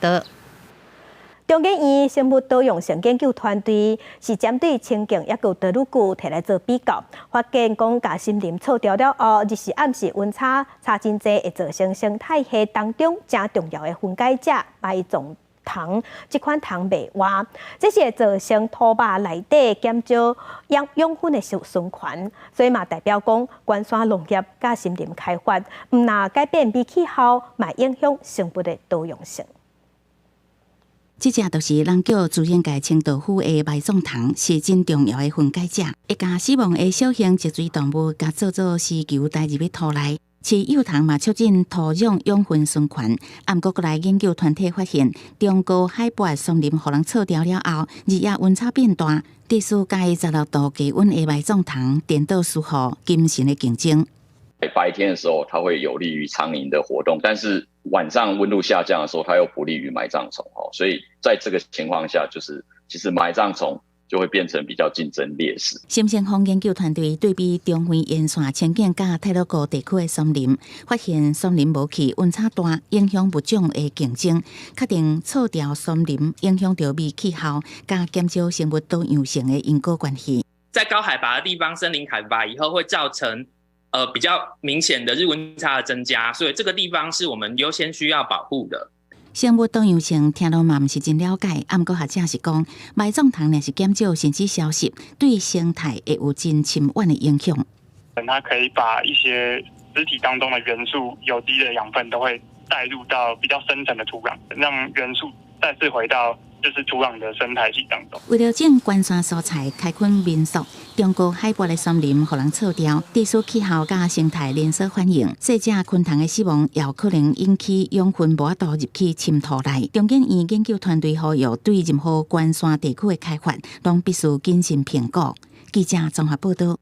道。中研院生物多樣性研究團隊是針對清境抑閣太魯閣提來做比較，發現講共森林鋤掉了後，日時暗時溫差差真濟，會造成生態系當中誠重要的分解者埋葬蟲，這款蟲袂活，這是會造成土壤內底減少養分的循環，所以嘛代表講，關山農業佮森林開發，毋但改變微氣候，嘛影響生物的多樣性。這隻就是人叫自然界清道夫的埋葬蟲，是真重要的分解者，會共死亡的小型脊椎動物共做做絲球帶入去土內。飼幼蟲嘛，促進土壤養分循環。毋過閣來研究團體發現，中高海拔松林予人鋤掉了後，日夜溫差變大，致使佮16度低溫的埋葬蟲顛倒輸予金神的競爭。白天的時候，它會有利於蒼蠅的活動，但是晚上溫度下降的時候，它又不利於埋葬蟲哦。所以在這個情況下，就是其實埋葬蟲就會變成比較競爭劣勢。沈勝峰研究團隊對比中非沿線清境佮太魯閣地區的松林，發現松林無去溫差大，影響物種的競爭，確定鋤掉松林影響著微氣候，佮減少生物多樣性的因果關係。在高海拔的地方，森林海拔以後會造成比較明顯的日溫差的增加，所以這個地方是我們優先需要保護的。生物多樣性聽落嘛毋是真了解，毋過學者是講，埋葬蟲若是減少甚至消失，對生態會有真深遠的影響。它可以把一些屍體當中的元素、有機的養分都會帶入到比較深層的土壤，讓元素再次回到就是土壤的生態系當中。為著種關山蔬菜、開墾民宿，中高海拔的松林予人鋤掉，致使氣候佮生態連鎖反應，細隻昆蟲的死亡也有可能引起養分無法度入去深土內。中研院研究團隊呼籲，對任何關山地區的開發，攏必須謹慎評估。記者綜合報道。